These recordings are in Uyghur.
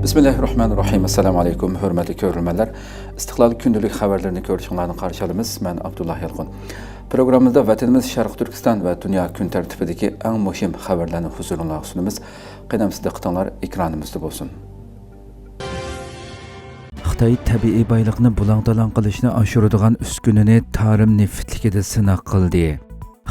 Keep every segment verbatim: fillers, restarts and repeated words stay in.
بىسمىللاھىررەھمانىررەھىم. ئەسسالامۇ ئەلەيكۇم، ھۆرمەتلىك كۆرۈرمەنلەر. ئىستىقلال كۈندىلىك خەۋەرلىرىنى كۆرۈشۈڭلارنى قارشى ئالىمىز. مەن ئابدۇللا يالقۇن. پروگراممىمىزدا ۋەتىنىمىز شەرقىي تۈركىستان ۋە دۇنيا كۈن تەرتىپىدىكى ئەڭ مۇھىم خەۋەرلەرنى ھۇزۇرۇڭلارغا سۇنىمىز. قېنى ئەمىسە دىققىتىڭلار ئېكرانىمىزدا بولسۇن. خىتاي تەبىئىي بايلىقنى بۇلاڭ-تالاڭ قىلىشنى ئاشۇرىدىغان ئۈسكۈنىنى تارىم نېفىتلىكىدە سىناق قىلدى.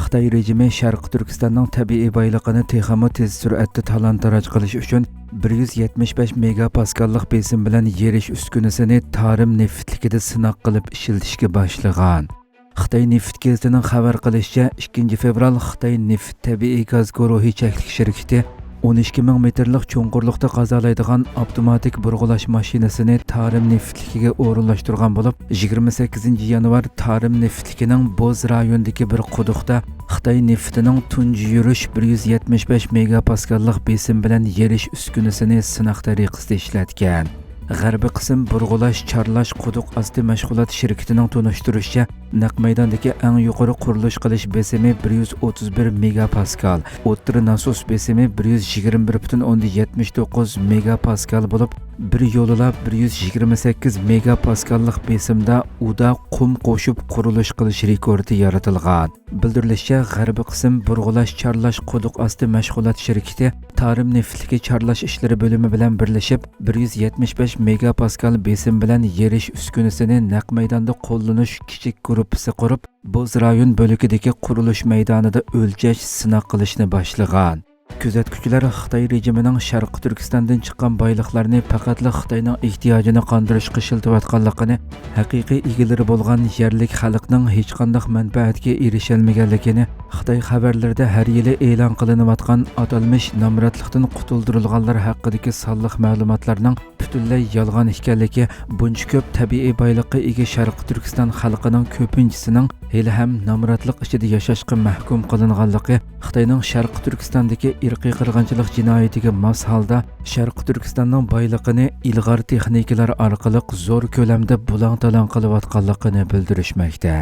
خىتاي رېجىمى شەرقىي تۈركىستاننىڭ تەبىئىي بايلىقىنى تېخىمۇ تېز سۈرئەتتە تالان-تاراج قىلىش ئۈچۈن بىر يۈز يەتمىش بەش مېگا پاسكاللىق بېسىم بىلەن يېرىش ئۈسكۈنىسىنى تارىم نېفىتلىكىدە سىناق قىلىپ ئىشلىتىشكە باشلىغان. خىتاي نېفىت گېزىتىنىڭ خەۋەر قىلىشىچە، ئىككىنچى فېۋرال خىتاي نېفىت تەبىئىي گاز گۇرۇھى چەكلىك شىركىتى ئون ئىككى مىڭ مېتىرلىق چوڭقۇرلۇقتا قازالايدىغان ئاپتوماتىك بۇرغىلاش ماشىنىسىنى تارىم نېفىتلىكىگە ئورۇنلاشتۇرغان بولۇپ، يىگىرمە سەككىزىنچى يانۋار تارىم نېفىتلىكىنىڭ بوز رايونىدىكى بىر قۇدۇقتا خىتاي نېفىتىنىڭ تۇنجى يۈرۈش بىر يۈز يەتمىش بەش مېگا پاسكاللىق بېسىم بىلەن يېرىش ئۈسكۈنىسىنى سىناق تەرىقىسىدە ئىشلەتكەن. غەربىي قىسىم بۇرغىلاش چارلاش قۇدۇق ئاستى مەشغۇلات شىركىتىنىڭ تونۇشتۇرۇشىچە، نەق مەيداندىكى ئەڭ يۇقىرى قۇرۇلۇش قىلىش بېسىمى بىر يۈز ئوتتۇز بىر مېگا پاسكال، ئوتتۇرا ناسوس بېسىمى بىر يۈز يىگىرمە بىر پۈتۈن ئوندىن يەتمىش توققۇز مېگا پاسكال بولۇپ، بىر يولىلا بىر يۈز يىگىرمە سەككىز مېگا پاسكاللىق بېسىمدا ئۇدا قۇم قوشۇپ قۇرۇلۇش قىلىش رېكورتى يارىتىلغان. بىلدۈرۈلۈشىچە، غەربىي قىسىم بۇرغىلاش چارلاش قۇدۇق ئاستى مەشغۇلات شىركىتى تارىم نېفىتلىكى چارلاش ئىشلىرى بۆلۈمى بىلەن بىرلىشىپ، بىر يۈز يەتمىش بەش مېگا پاسكال بېسىم بىلەن يېرىش ئۈسكۈنىسىنى نەق مەيداندا قوللىنىش كىچىك گۇرۇپپىسى قۇرۇپ، بوز رايون بۆلىكىدىكى قۇرۇلۇش مەيدانىدا ئۆلچەش، سىناق قىلىشنى باشلىغان. كۆزەتكۈچىلەر خىتاي رېجىمىنىڭ شەرقىي تۈركىستاندىن چىققان بايلىقلارنى پەقەتلا خىتاينىڭ ئېھتىياجىنى قاندۇرۇشقا ئىشلىتىۋاتقانلىقىنى، ھەقىقىي ئىگىلىرى بولغان يەرلىك خەلقنىڭ ھېچقانداق مەنپەئەتكە ئېرىشەلمىگەنلىكىنى، خىتاي خەۋەرلىرىدە ھەر يىلى ئېلان قىلىنىۋاتقان ئاتالمىش نامراتلىقتىن قۇتۇلدۇرۇلغانلار ھەققىدىكى سانلىق مەلۇماتلارنىڭ پۈتۈنلەي يالغان ئىكەنلىكى، بۇنچە كۆپ تەبىئىي بايلىققا ئىگە شەرقىي تۈركىستان خەلقىنىڭ كۆپىنچىسىنىڭ ھېلىھەم نامراتلىق ئىچىدە ياشاشقا مەھكۇم قىلىنغانلىقى، خىتاينىڭ شەرقىي تۈركىستاندىكى ئىرقىي قىرغىنچىلىق جىنايىتىگە ماس ھالدا شەرقىي تۈركىستاننىڭ بايلىقىنى ئىلغار تېخنىكىلار ئارقىلىق زور كۆلەمدە بۇلاڭ-تالاڭ قىلىۋاتقانلىقىنى بىلدۈرۈشمەكتە.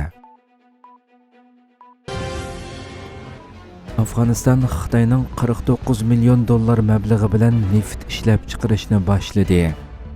ئافغانىستان خىتاينىڭ قىرىق توققۇز مىليون دوللار مەبلىغى بىلەن نېفىت ئىشلەپچىقىرىشنى باشلىدى.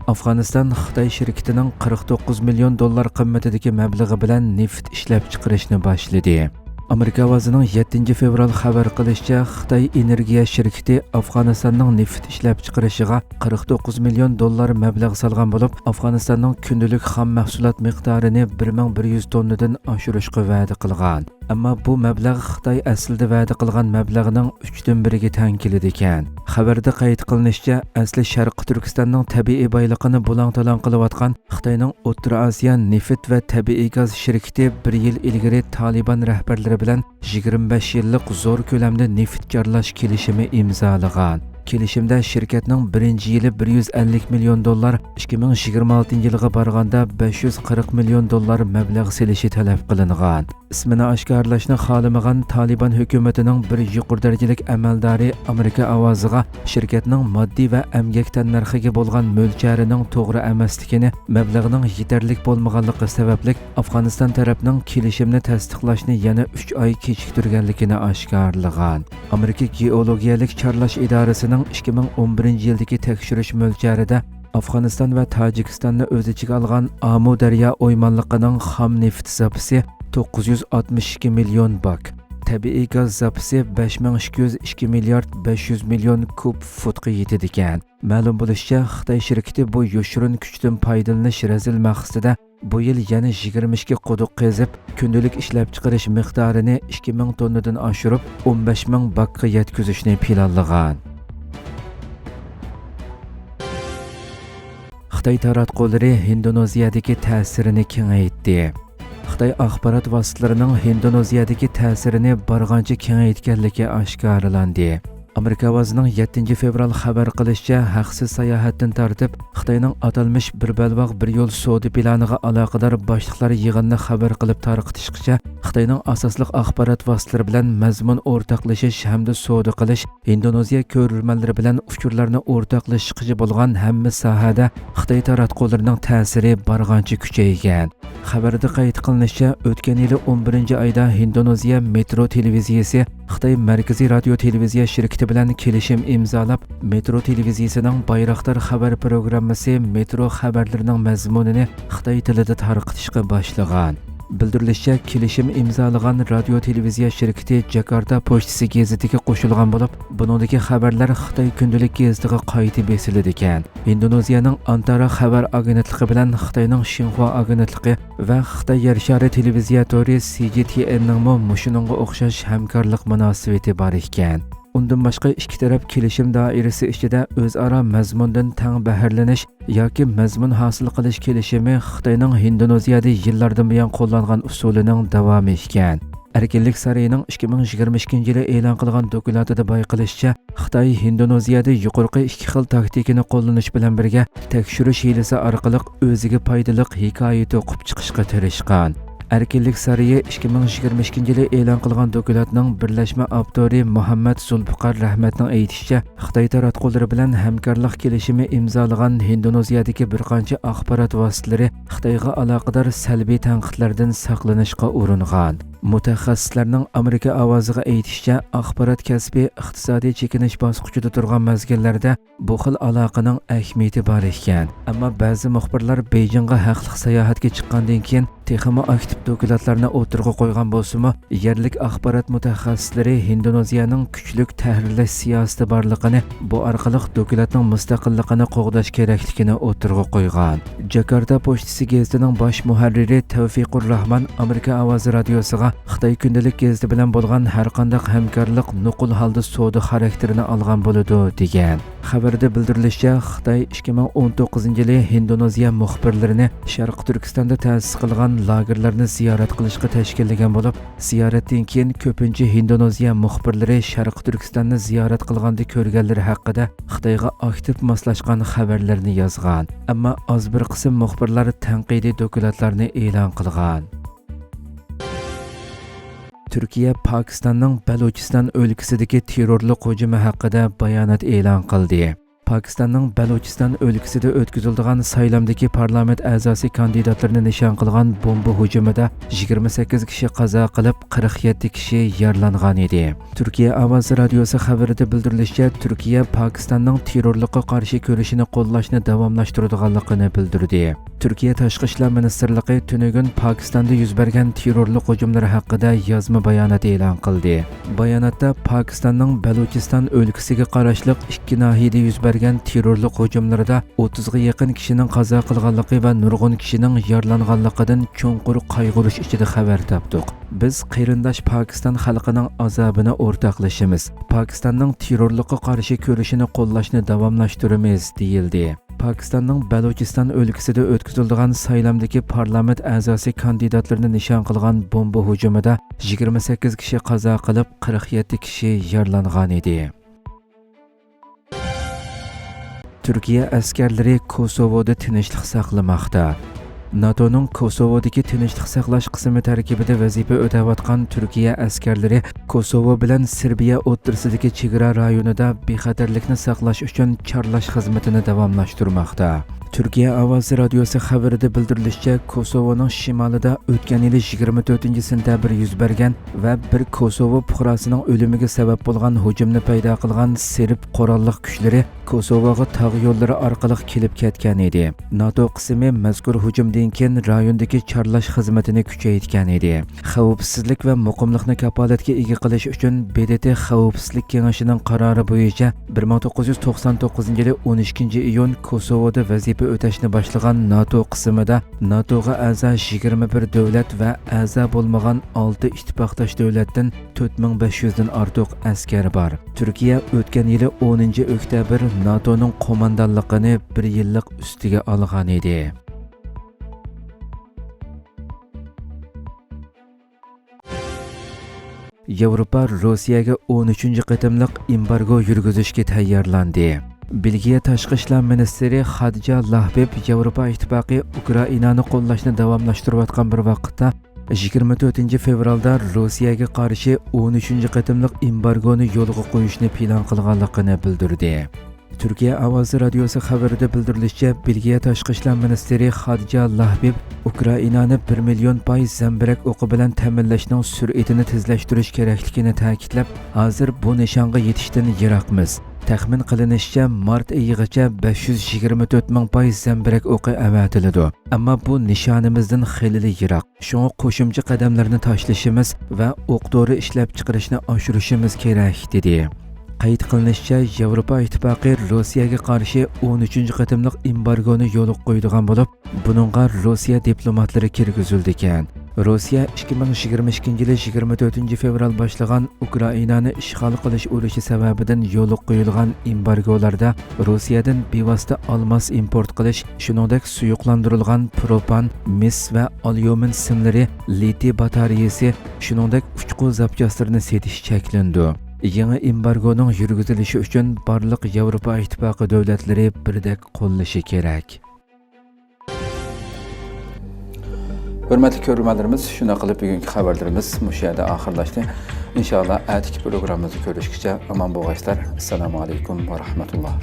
ئافغانىستان خىتاي شىركىتىنىڭ قىرىق توققۇز مىليون دوللار قىممىتىدىكى مەبلىغى بىلەن نېفىت ئىشلەپچىقىرىشنى باشلىدى. ئامېرىكا ئاۋازىنىڭ يەتتىنچى فېۋرال خەۋەر قىلىشىچە، خىتاي ئېنېرگىيە شىركىتى ئافغانىستاننىڭ نېفىت ئىشلەپچىقىرىشىغا قىرىق توققۇز مىليون دوللار مەبلەغ سالغان بولۇپ، ئافغانىستاننىڭ كۈندىلىك خام مەھسۇلات مىقدارىنى بىر مىڭ بىر يۈز توننىدىن ئاشۇرۇشقا ۋەدە قىلغان. ئەمما بۇ مەبلەغ خىتاي ئەسلىدە ۋەدە قىلغان مەبلەغنىڭ ئۈچتىن بىرىگە تەڭ كېلىدىكەن. خەۋەردە قەيت قىلىنىشىچە، ئەسلى شەرقىي تۈركىستاننىڭ تەبىئىي بايلىقىنى بۇلاڭ-تالاڭ قىلىۋاتقان خىتاينىڭ ئوتتۇرا ئاسىيا نېفىت ۋە تەبىئىي گاز شىركىتى بىر يىل ئىلگىرى تالىبان رەھبەرلىرى بىلەن يىگىرمە بەش يىللىق زور كۆلەمدە نېفىت چارلاش كېلىشىمى ئىمزالىغان. كېلىشىمدە شىركەتنىڭ بىرىنچى يىلى بىر يۈز ئەللىك مىليون دوللار، ئىككى مىڭ يىگىرمە ئالتىنچى يىلغا بارغاندا بەش يۈز قىرىق مىليون دوللار مەبلەغ سېلىشى تەلەپ قىلىنغان. ئىسمىنى ئاشكارىلاشنى خالىمىغان تالىبان ھۆكۈمىتىنىڭ بىر يۇقىرى دەرىجىلىك ئەمەلدارى ئامېرىكا ئاۋازىغا شىركەتنىڭ ماددىي ۋە ئەمگەك تەننەرخىگە بولغان مۆلچەرىنىڭ توغرا ئەمەسلىكىنى، مەبلەغنىڭ يېتەرلىك بولمىغانلىقى سەۋەبلىك ئافغانىستان تەرەپنىڭ كېلىشىمنى تەستىقلاشنى يەنە ئۈچ ئاي كېچىكتۈرگەنلىكىنى ئاشكارىلىغان. ئامېرىكا گېئولوگىيەلىك چارلاش ئىدارىسىنىڭ ئىككى مىڭ ئون بىرىنچى يىلدىكى تەكشۈرۈش مۆلچەرىدە ئافغانىستان ۋە تاجىكىستاننى ئۆز ئىچىگە ئالغان ئامۇ دەريا ئويمانلىقىنىڭ خام نېفىت زاپىسى توققۇز يۈز ئاتمىش ئىككى مىليون باك، تەبىئىي گاز زاپىسى بەش مىڭ ئىككى يۈز ئىككى مىليارد بەش يۈز مىليون كۇب فۇتقا يېتىدىكەن. مەلۇم بولۇشىچە، خىتاي شىركىتى بۇ يوشۇرۇن كۈچتىن پايدىلىنىش رەزىل مەقسىتىدە بۇ يىل يەنە يىگىرمە ئىككى قۇدۇق قېزىپ، كۈندىلىك ئىشلەپچىقىرىش مىقدارىنى ئىككى مىڭ توننىدىن ئاشۇرۇپ، ئون بەش مىڭ باكقا يەتكۈزۈشنى پىلانلىغان. خىتاي تاراتقۇلىرى ھىندونېزىيەدىكى تەسىرىنى كېڭەيتتى. خىتاي ئاخبارات ۋاسىتىلىرىنىڭ ھىندونېزىيەدىكى تەسىرىنى بارغانچە كېڭەيتكەنلىكى ئاشكارىلاندى. ئامېرىكا ئاۋازىنىڭ يەتتىنچى فېۋرال خەۋەر قىلىشىچە، ھەقسىز ساياھەتتىن تارتىپ، خىتاينىڭ ئاتالمىش بىر بەلباغ بىر يول سودا پىلانىغا ئالاقىدار باشلىقلار يىغىنىنى خەۋەر قىلىپ تارقىتىشقىچە، خىتاينىڭ ئاساسلىق ئاخبارات ۋاسىتىلىرى بىلەن مەزمۇن ئورتاقلىشىش ھەمدە سودا قىلىش، ھىندونېزىيە كۆرۈرمەنلىرى بىلەن ئۇچۇرلارنى ئورتاقلىشىشقىچە بولغان ھەممە ساھەدە خىتاي تاراتقۇلىرىنىڭ تەسىرى بارغانچە كۈچەيگەن. خەۋەردە قەيت قىلىنىشىچە، ئۆتكەن يىلى ئون بىرىنچى ئايدا ھىندونېزىيە مېترو تېلېۋىزىيىسى خىتاي مەركىزىي رادىيو تېلېۋىزىيە شىركىتى بىلەن كېلىشىم ئىمزالاپ، مېترو تېلېۋىزىيىسىنىڭ بايراقدار خەۋەر پروگراممىسى مېترو خەۋەرلىرىنىڭ مەزمۇنىنى خىتاي تىلىدا تارقىتىشقا باشلىغان. بىلدۈرۈلۈشىچە، كېلىشىم ئىمزالىغان رادىيو تېلېۋىزىيە شىركىتى جاكارتا پوچتىسى گېزىتىگە قوشۇلغان بولۇپ، بۇنىڭدىكى خەۋەرلەر خىتاي كۈندىلىك گېزىتىغا قايتا بېسىلىدىكەن. ھىندونېزىيەنىڭ ئانتارا خەۋەر ئاگېنتلىقى بىلەن خىتاينىڭ شىنخۇا ئاگېنتلىقى ۋە خىتاي يەر شارى تېلېۋىزىيە تورى سى جى تي ئېننىڭمۇ مۇشۇنىڭغا ئوخشاش ھەمكارلىق مۇناسىۋىتى بار ئىكەن. ئۇندىن باشقا، ئىككى تەرەپ كېلىشىم دائىرىسى ئىچىدە ئۆزئارا مەزمۇندىن تەڭ بەھرىلىنىش ياكى مەزمۇن ھاسىل قىلىش كېلىشىمى خىتاينىڭ ھىندونېزىيەدە يىللاردىن بۇيان قوللانغان ئۇسۇلىنىڭ داۋامى ئىكەن. ئەركىنلىك سارىيىنىڭ ئىككى مىڭ يىگىرمە ئىككىنچى يىلى ئېلان قىلغان دوكلاتىدا بايقىلىشىچە، خىتاي ھىندونېزىيەدە يۇقىرىقى ئىككى خىل تاكتىكىنى قوللىنىش بىلەن بىرگە، تەكشۈرۈش ھىيلىسى ئارقىلىق ئۆزىگە پايدىلىق ھېكايە توقۇپ چىقىشقا تىرىشقان. ئەركىنلىك سارىيى ئىككى مىڭ يىگىرمە ئىككىنچى يىلى ئېلان قىلغان دوكلاتنىڭ بىرلەشمە ئاپتورى مۇھەممەد زۇلپىقار رەھمەتنىڭ ئېيتىشىچە، خىتاي تاراتقۇلىرى بىلەن ھەمكارلىق كېلىشىمى ئىمزالىغان ھىندونېزىيەدىكى بىر قانچە ئاخبارات ۋاسىتىلىرى خىتايغا ئالاقىدار سەلبىي تەنقىدلەردىن ساقلىنىشقا ئۇرۇنغان. مۇتەخەسسىسلەرنىڭ ئامېرىكا ئاۋازىغا ئېيتىشىچە، ئاخبارات كەسپى ئىقتىسادىي چېكىنىش باسقۇچىدا تۇرغان مەزگىللەردە بۇ خىل ئالاقىنىڭ ئەھمىيىتى بار ئىكەن. ئەمما بەزى مۇخبىرلار بېيجىڭغا ھەقلىق ساياھەتكە چىققاندىن كېيىن تېخىمۇ ئاكتىپ دوكلاتلارنى ئوتتۇرىغا قويغان بولسىمۇ، يەرلىك ئاخبارات مۇتەخەسسىسلىرى ھىندونېزىيەنىڭ كۈچلۈك تەھرىرلەش سىياسىتى بارلىقىنى، بۇ ئارقىلىق دوكلاتنىڭ مۇستەقىللىقىنى قوغداش كېرەكلىكىنى ئوتتۇرىغا قويغان. جاكارتا پوچتىسى گېزىتىنىڭ باش مۇھەررىرى تەۋفىقۇر راھمان ئامېرىكا ئاۋازى رادىيوسىغا خىتاي كۈندىلىك گېزىتى بىلەن بولغان ھەرقانداق ھەمكارلىق نوقۇل ھالدا سودا خاراكتېرىنى ئالغان بولىدۇ، دېگەن. خەۋەردە بىلدۈرۈلۈشىچە، خىتاي ئىككى مىڭ ئون توققۇزىنچى يىلى ھىندونېزىيە مۇخبىرلىرىنى شەرقىي تۈركىستاندا تەسىس قىلغان لاگېرلارنى زىيارەت قىلىشقا تەشكىللىگەن بولۇپ، زىيارەتتىن كېيىن كۆپىنچە ھىندونېزىيە مۇخبىرلىرى شەرقىي تۈركىستاننى زىيارەت قىلغاندا كۆرگەنلىرى ھەققىدە خىتايغا ئاكتىپ ماسلاشقان خەۋەرلەرنى يازغان. ئەمما ئاز بىر قىسىم مۇخبىرلار تەنقىدىي دوكلاتلارنى ئېلان قىلغان. تۈركىيە پاكىستاننىڭ بەلۇچىستان ئۆلكىسىدىكى تېررورلۇق ھۇجۇمى ھەققىدە بايانات ئېلان قىلدى. پاكىستاننىڭ بەلۇچىستان ئۆلكىسىدە ئۆتكۈزۈلىدىغان سايلامدىكى پارلامېنت ئەزاسى كاندىداتلىرىنى نىشان قىلغان بومبا ھۇجۇمىدا يىگىرمە سەككىز كىشى قازا قىلىپ، قىرىق يەتتە كىشى يارىلانغان ئىدى. تۈركىيە ئاۋازى رادىيوسى خەۋىرىدە بىلدۈرۈلۈشىچە، تۈركىيە پاكىستاننىڭ تېررورلۇققا قارشى كۈرىشىنى قوللاشنى داۋاملاشتۇرىدىغانلىقىنى بىلدۈردى. تۈركىيە تاشقى ئىشلار مىنىستىرلىقى تۈنۈگۈن پاكىستاندا يۈز بەرگەن تېررورلۇق ھۇجۇملىرى ھەققىدە يازما بايانات ئېلان قىلدى. باياناتتا پاكىستاننىڭ بەلۇچىستان ئۆلكىسىگە قاراشلىق ئىككى ناھىيەدە يۈز بەرگەن تېررورلۇق ھۇجۇملىرىدا ئوتتۇزغا يېقىن كىشىنىڭ قازا قىلغانلىقى ۋە نۇرغۇن كىشىنىڭ يارىلانغانلىقىدىن چوڭقۇر قايغۇرۇش ئىچىدە خەۋەر تاپتۇق. بىز قېرىنداش پاكىستان خەلقىنىڭ ئازابىنى ئورتاقلىشىمىز. پاكىستاننىڭ تېررورلۇققا قارشى كۈرىشىنى قوللاشنى داۋاملاشتۇرىمىز، دېيىلدى. پاكىستاننىڭ بەلۇچىستان ئۆلكىسىدە ئۆتكۈزۈلىدىغان سايلامدىكى پارلامېنت ئەزاسى كاندىداتلىرىنى نىشان قىلغان بومبا ھۇجۇمىدا يىگىرمە سەككىز كىشى قازا قىلىپ، قىرىق يەتتە كىشى يارىلانغان ئىدى. تۈركىيە ئەسكەرلىرى كوسوۋودا تىنچلىق ساقلىماقتا. ناتونىڭ كوسوۋودىكى تىنچلىق ساقلاش قىسمى تەركىبىدە ۋەزىپە ئۆتەۋاتقان تۈركىيە ئەسكەرلىرى كوسوۋو بىلەن سېربىيە ئوتتۇرىسىدىكى چېگرا رايونىدا بىخەتەرلىكنى ساقلاش ئۈچۈن چارلاش خىزمىتىنى داۋاملاشتۇرماقتا. تۈركىيە ئاۋازى رادىيوسى خەۋىرىدە بىلدۈرۈلۈشىچە، كوسوۋونىڭ شىمالىدا ئۆتكەن يىلى يىگىرمە تۆتىنچى سېنتەبىر يۈز بەرگەن ۋە بىر كوسوۋو پۇقراسىنىڭ ئۆلۈمىگە سەۋەب بولغان ھۇجۇمنى پەيدا قىلغان سېرب قوراللىق كۈچلىرى كوسوۋوغا تاغ يوللىرى ئارقىلىق كېلىپ كەتكەن ئىدى. ناتو قىسمى مەزكۇر ھۇجۇمدىن كېيىن رايوندىكى چارلاش خىزمىتىنى كۈچەيتكەن ئىدى. خەۋپسىزلىك ۋە مۇقىملىقنى كاپالەتكە ئىگە قىلىش ئۈچۈن، ب د ت خەۋپسىزلىك كېڭىشىنىڭ قارارى بويىچە بىر مىڭ توققۇز يۈز توقسان توققۇزىنچى يىلى ئون ئىككىنچى ئىيۇن كوسوۋودا ۋەزىپە ئۆتەشنى باشلىغان ناتو قىسمىدا ناتوغا ئەزا يىگىرمە بىر دۆلەت ۋە ئەزا بولمىغان ئالتە ئىتتىپاقداش دۆلەتتىن تۆت مىڭ بەش يۈزدىن ئارتۇق ئەسكەر بار. تۈركىيە ئۆتكەن يىلى ئونىنچى ئۆكتەبىر ناتونىڭ قوماندانلىقىنى بىر يىللىق ئۈستىگە ئالغان ئىدى. ياۋروپا روسىيەگە ئون ئۈچىنچى قېتىملىق ئېمبارگو يۈرگۈزۈشكە تەييارلاندى. بېلگىيە تاشقى ئىشلار مىنىستىرى خادىجا لاھبىب ياۋروپا ئىتتىپاقى ئۇكرائىنانى قوللاشنى داۋاملاشتۇرۇۋاتقان بىر ۋاقىتتا، يىگىرمە تۆتىنچى فېۋرالدا روسىيەگە قارشى ئون ئۈچىنچى قېتىملىق ئېمبارگونى يولغا قويۇشنى پىلان قىلغانلىقىنى بىلدۈردى. تۈركىيە ئاۋازى رادىيوسى خەۋىرىدە بىلدۈرۈلۈشىچە، بېلگىيە تاشقى ئىشلار مىنىستىرى خادىجا لاھبىب ئۇكرائىنانى بىر مىليون پاي زەمبىرەك ئوقى بىلەن تەمىنلەشنىڭ سۈرئىتىنى تېزلەشتۈرۈش كېرەكلىكىنى تەكىتلەپ، ھازىر بۇ نىشانغا يېتىشتىن يىراقمىز. تەخمىن قىلىنىشىچە، مارت ئېيىغىچە بەش يۈز يىگىرمە تۆت مىڭ پاي زەمبىرەك ئوقى ئەۋەتىلىدۇ. ئەمما بۇ نىشانىمىزدىن خېلىلا يىراق. شۇڭا قوشۇمچە قەدەملەرنى تاشلىشىمىز ۋە ئوق-دورا ئىشلەپچىقىرىشنى ئاشۇرۇشىمىز كېرەك، دېدى. قەيت قىلىنىشىچە، ياۋروپا ئىتتىپاقى روسىيەگە قارشى ئون ئۈچىنچى قېتىملىق ئېمبارگونى يولغا قويىدىغان بولۇپ، بۇنىڭغا روسىيە دىپلوماتلىرى كىرگۈزۈلىدىكەن. روسىيە ئىككى مىڭ يىگىرمە ئىككىنچى يىلى يىگىرمە تۆتىنچى فېۋرال باشلىغان ئۇكرائىنانى ئىشغال قىلىش ئۇرۇشى سەۋەبىدىن يولغا قويۇلغان ئېمبارگولاردا روسىيەدىن بىۋاسىتە ئالماس ئىمپورت قىلىش، شۇنىڭدەك سۇيۇقلاندۇرۇلغان پروپان، مىس ۋە ئاليۇمىن سىملىرى، لىتىي باتارېيىسى، شۇنىڭدەك ئۇچقۇ زاپچاسلىرىنى سېتىش چەكلىنىدۇ. يېڭى ئېمبارگونىڭ يۈرگۈزۈلۈشى ئۈچۈن بارلىق ياۋروپا ئىتتىپاقى دۆلەتلىرى بىردەك قوللىشى كېرەك. ھۆرمەتلىك كۆرۈرمەنلىرىمىز، شۇنداق قىلىپ بۈگۈنكى خەۋەرلىرىمىز مۇشۇ يەردە ئاخىرلاشتى. ئىنشائاللا، ئەتىكى پروگراممىمىزدا كۆرۈشكىچە ئامان بولغايسىلەر. ئەسسالامۇ ئەلەيكۇم ۋە رەھمەتۇللا.